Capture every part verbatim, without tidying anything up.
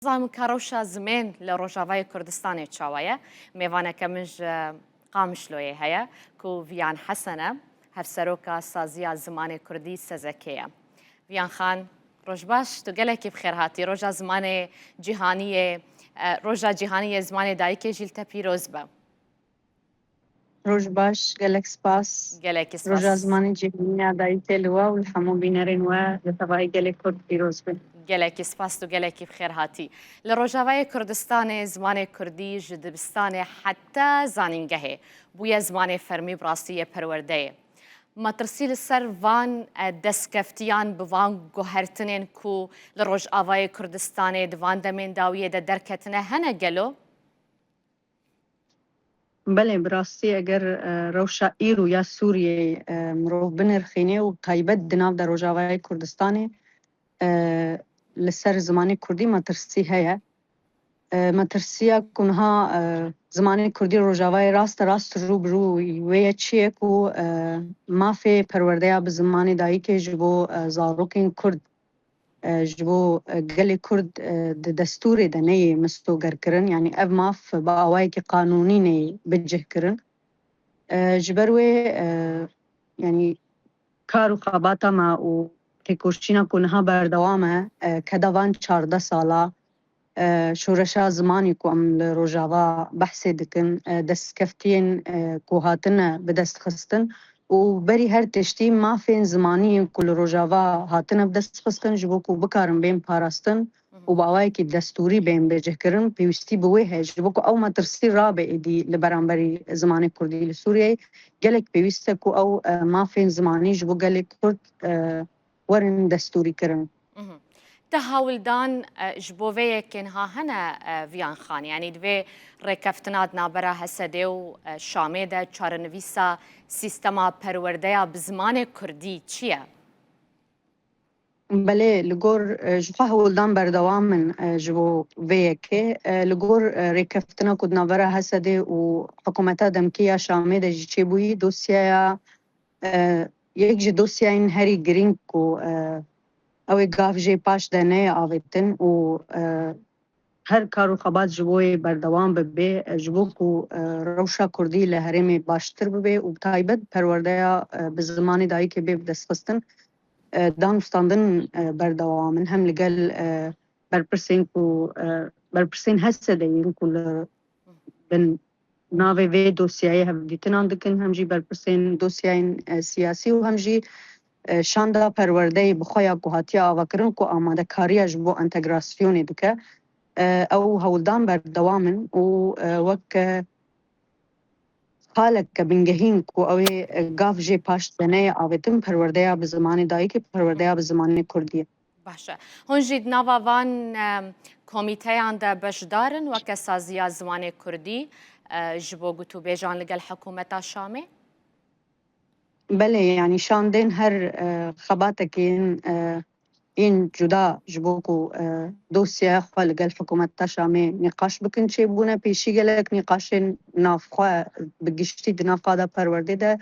Zanîn ka rewşa zimên li Rojavayê Kurdistanê çawa ye? Mêvaneke min ji Qamişloyê heye ku Viyan Hesen e, Hevseroka Saziya Zimanê Kurdî, SEZK'ê ye. Viyan Xan, roj baş, tu gelekî bi xêr hatî. Roja Zimanê Cîhanî yê, e, Roja Cîhanî yê Zimanê Dayikê jî li te pîroz be. Roj baş, gelek spas. Gelekî spas. Roja Zimanê Cîhanî ya Dayikê li we û li hemû bînerên we li tevayî gelê Kurd pîroz be. Gelekî spas, tu gelekî bi xêr hatî. Li Rojavayê Kurdistanê zimanê Kurdî ji dibistanê heta zanîngehê bûye zimanê fermî, bi rastî yê perwerdeyê. Metirsî li ser van, e, destkeftiyan bi van guhertinên ku li Rojavayê Kurdistanê di van demên dawiyê de derketine hene gelo? Belê, bi rastî eger, e, rewşa îro ya Sûriyeyê, e, mirov binirxîne û taybet di nav de Rojavayê Kurdistanê, e, li ser zimanê Kurdî metirsî heye. E, metirsiya ku niha, e, zimanê Kurdî Rojavayê raste rast rû bi rû wê ye çi ye ku, e, mafê perwerdeya bi zimanê dayikê ji bo, e, zarokên Kurd, e, ji bo, e, gelê Kurd, e, di destûrê de neyê misogerkirin, yanî ev maf bi awayekî qanûnî neyê bicihkirin. E, ji ber wê, e, yanî kar û xebata me û têkoşîna ku niha berdewam e, e, keda van çardeh sala, e, şoreşa zimanî ku em li Rojava behsê dikin, e, destkeftiyên, e, ku hatine bi dest xistin û berî her tiştî mafên zimanî yên ku li Rojava hatine bi dest xistin ji bo ku bikarin bên parastin û bi awayekî destûrî bên bêcihkirin, pêwîstî bi wê heye. Ji bo ku ew metirsî rabe êdî li beramberî zimanê Kurdî li Sûriyeyê, gelek pêwîst e ku ew, e, mafên zimanî ji bo gelê Kurd, e, werin destûrîkirin. Mhm. Te hewldan, e, ji bo vê yekê niha hene, e, Viyan Xan? Yanî di vê rêkeftina di navbera H S D û, e, Şamê de çarenivîsa sîstema perwerdeya bi zimanê Kurdî çi ye? Belê, li gor, e, ji xwe hewldan berdewam in, e, ji bo vê yekê. E, li gor, e, rêkeftina ku di navbera H S D û hikûmeta demkî ya Şamê de jî çêbûyî, dosyaya, e, yek ji dosyayên herî girîng ku, e, ew ê gav jê paş de neyê avêtin û, e, her kar û xebat ji bo yê berdewam bibe, e, ji bo ku, e, rewşa Kurdî li herêmê baştir bibe û bi taybet perwerdeya, e, bi zimanê dayikê bê bi dest xistin, e, danûstandin, e, berdewam in. Hem li gel, e, berpirsên ku, e, berpirsên H S D yên ku li bin navê vê dosyayê hevdîtinan dikin, hem jî berpirsên dosyayên, e, siyasî û hem jî, e, şanda perwerdeyê bi xwe ya ku hatiye avakirin ku amadekariya ji bo entegrasyonê dike. E, ew hewldan berdewam in û, e, wek, e, xaleke bingehîn ku ew ê, e, gav jê paş de neyê avêtin, perwerdeya bi zimanê dayikê, perwerdeya bi zimanê Kurdî ye. Baş e. Hûn jî di nava van, e, komîteyan de beşdar in, weke Saziya Zimanê Kurdî, e, ji bo gotûbêjan li gel hikûmeta Şamê? Belê, yanî şandên her, e, xebatekê yên, e, yên cuda ji bo ku, e, dosyaya xwe li gel hikûmeta Şamê nîqaş bikin çêbûne. Pêşî gelek nîqaşên navxwe bi giştî di nav qada perwerdê de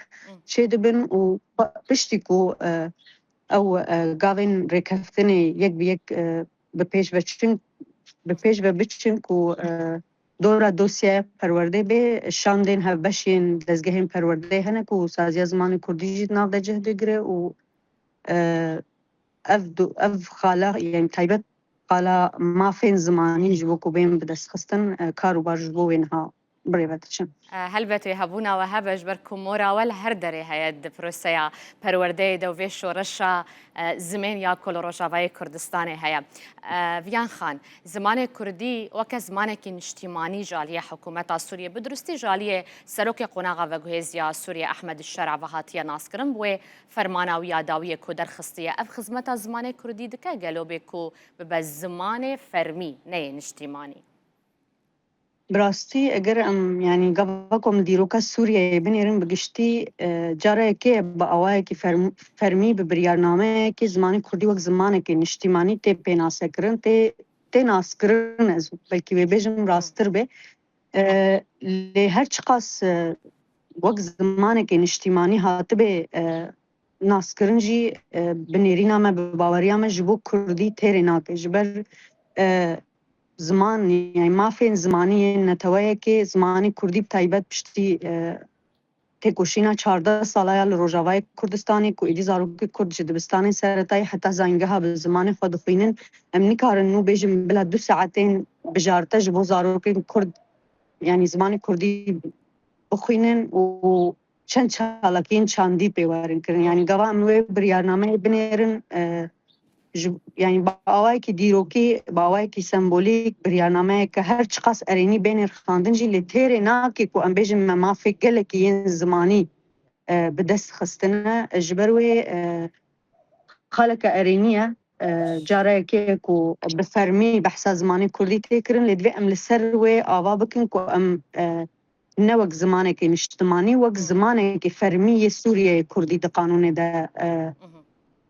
çêdibin û piştî ku, e, ew, e, gavên rêkeftinê yek bi yek, e, bi pêş ve çin, bi pêş ve biçin ku, e, dora dosyaya perwerdê bê, şandên hevbeş yên dezgehên perwerdeyê hene ku Saziya Zimanê Kurdî jî di nav de cih digire û, e, ev du-, ev xala, yani taybet xala mafên zimanî ji bo ku bên bi dest xistin, e, kar û bar ji bo wê niha bi rê ve diçin. E, helbet wê hebûna we hebe, ji ber ku mora we li her derê heye di proseya perwerdeyê de û vê şoreşa, e, zimên ya ku li Rojavayê Kurdistanê heye. E, Viyan Xan, zimanê Kurdî weke zimanekî niştîmanî ji aliyê hikûmeta Sûriyê, bi durustî ji aliyê Serokê Qonaxa Veguhêz ya Sûriyê Ehmed Şera ve hatiye naskirin, bi wê fermana wî ya dawiyê ku derxistiye. Ev xizmeta zimanê Kurdî dike gelo bê ku bibe zimanê fermî, neyê niştîmanî? Bi rastî, eger em, yanî gava ku em dîroka Sûriyeyê binêrin, bi giştî, e, cara yekê ye bi awayekî ferm-, fermî bi biryarnameyekê zimanê kurdî wek zimanekê niştîmanî tê pênasekirin, tê, tê naskirin, ez belkî wê bêjim, rasttir bê. E, lê her çiqas, e, wek zimanekê niştîmanî hatibê, e, naskirin jî, e, bi nêrîna me, bi baweriya me ji bo kurdî têrê nake. Ji ber, e, ziman, yani mafên zimanî yên neteweyekê, zimanê kurdî bi taybet piştî, e, têkoşîna çardeh sala ya li Rojavayê Kurdistanê ku êdî zarokê kurd ji dibistanên seretayî heta zangeha bi zimanê xwe dixwînin, em nikarin nû bêjin bila du saetên bijarte ji bo zarokên kurd, yanî zimanê kurdî bixwînin û çend çalakiyên çandî pê werin kirin. Yanî gava em wê biryarnameyê binêrin, e, ji, yanî bi awayekî dîrokî, bi awayekî sembolîk biryarnameyeke her çiqas erênî bê nirxandin jî, lê têrê nake ku em bêjin me mafê gelekî yên zimanî, e, bi dest xistine. Ji ber wê, e, xaleke erênî ye. E, cara yekê ku bi fermî behsa zimanê kurdî tê kirin, lê divê em li ser wê ava bikin ku em, e, ne wek zimanekê niştimanî, wek zimanekî fermî yê Sûriyeyê kurdî di qanûnê de, e, Mhm.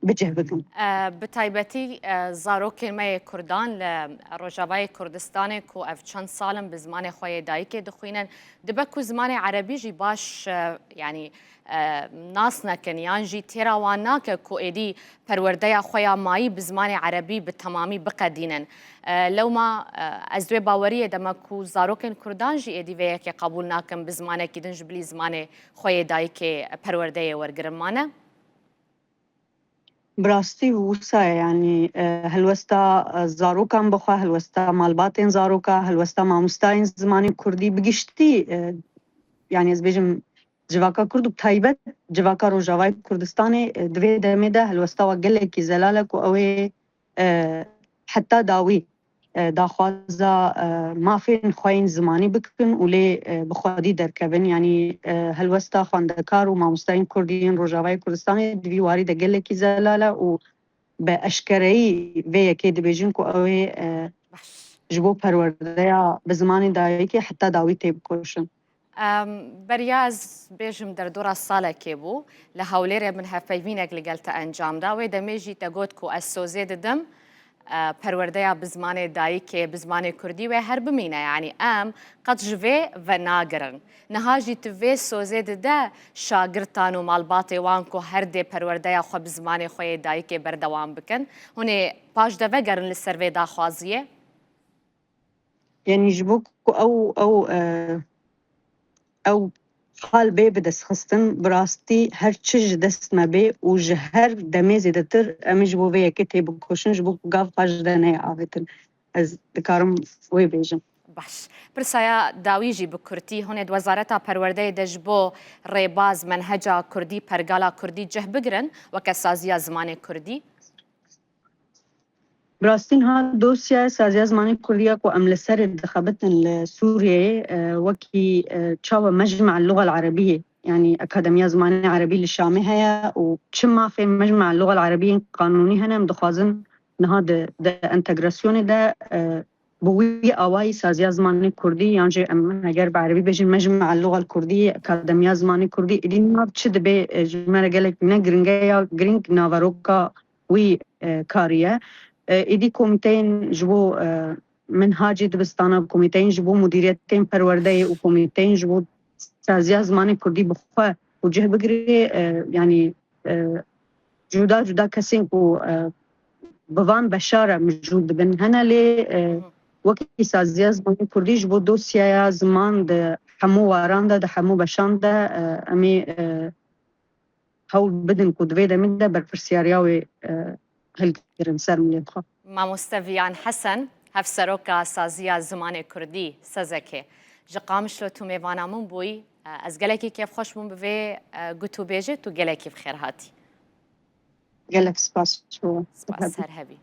bi cih bikin. E, bi taybetî, e, zarokên me yê kurdan li Rojavayê Kurdistanê ku ev çend sal in bi zimanê xwe yê dayikê dixwînin, dibe ku zimanê erebî jî baş, e, yanî, e, nas nekin yan jî têra wan nake ku êdî perwerdeya xwe ya mayî bi zimanê erebî bi temamî biqedînin. E, lewma, e, ez di wê baweriyê de me ku zarokên kurdan jî êdî vê yekê qebûl nakin bi zimanekî din ji bilî zimanê xwe yê dayikê perwerdeyê wergirin mane. Bi rastî wisa ye, yanî, e, helwesta, e, zarokan bixwe, helwesta malbatên zaroka, helwesta mamostayên zimanê kurdî bi giştî, e, yanî ez bêjim civaka kurd û bi taybet civaka Rojavayê Kurdistanê, e, di vê demê de helwesta we gelekî zelal e ku ew ê, e, heta dawî, e, daxwaza, e, mafên xwe yên zimanî bikin û lê, e, bi xwedî derkevin. Yanî, e, helwesta xwendekar û mamosteyên kurdî yên Rojavayê Kurdistanê di vî warî de gelekî zelal e û bi eşkereyî vê yekê dibêjin ku ew ê, e, Baş. ji bo perwerdeya bi zimanê dayikê heta dawî têbikoşin. Em, beriya ez bêjim derdora salekê bû. Li Hewlêrê min hevpeyvînek li gel te encam da. Wê demê jî te got ku ez sozê didim, e, perwerdeya bi zimanê dayikê, bi zimanê kurdî wê her bimîne. Yanî em qet ji vê venagirin. Niha jî tu vê sozê dide şagirtan û malbatê wan ku her dê perwerdeya xwe bi zimanê xwe yê dayikê berdewam bikin. Hûn ê paş de vegerin li ser vê daxwaziyê? Yanî ji bo ku ew, ew, e, ew hal bê bi dest xistin, bi rastî her çi ji dest me bê û ji her demê zêdetir em ê ji bo vê yekê têbikoşin, ji bo ku gav xwe ji de neyê avêtin. Ez dikarim wê bêjim. Baş. Pirsaya dawî jî bi kurtî, hûn ê di Wezareta Perwerdeyê de ji bo rêbaz, menheca kurdî, pergala kurdî cih bigirin weke saziya zimanê kurdî? Bi rastî niha dosyaya saziya zimanê kurdî ya ku em li serê dixebitin li Sûriyeyê, e, wekî, e, çawa Mecmea Luga el Erebiyê, yanî Akademiya Zimanê Erebî li Şamê heye û çi mafê Mecmea Luga el Erebiyên qanûnî hene, em dixwazin niha di, di entegrasyonê de, e, bi wî awayî saziya zimanê kurdî, yan jî em heger bi erebî bêjin Mecmea Luga el Kurdî, Akademiya Zimanê Kurdî, êdî nav çi dibe, e, ji me re gelek ne giring e ya giring naveroka wî, e, karî ye. E, êdî komîteyên ji bo, e, minhacê dibistana, komîteyên ji bo mudîriyetên perwerdeyê û komîteyên ji bo saziya zimanê kurdî bi xwe û cih bigirê, e, yanî, e, cuda cuda kesên ku, e, bi van beşa re mijûl dibin hene, lê, e, Mhm. wekî saziya zimanê kurdî ji bo dosyaya ziman di hemû waran de, di hemû beşan de, e, em ê, e, hewl bidin ku di vê demê de berpirsiyariya wê, e, hilgirin ser milê xwe. Mamoste Viyan Hesen, Hevseroka Saziya Zimanê Kurdî, SEZEKê, ji Qamişlo tu mêvana min bûyî. E, ez gelekî kêfxweş bûm bi vê, e, gotûbêjê, tu gelekî bi xêr hatî. Gelek spas ji bo we. Spas, her hebî.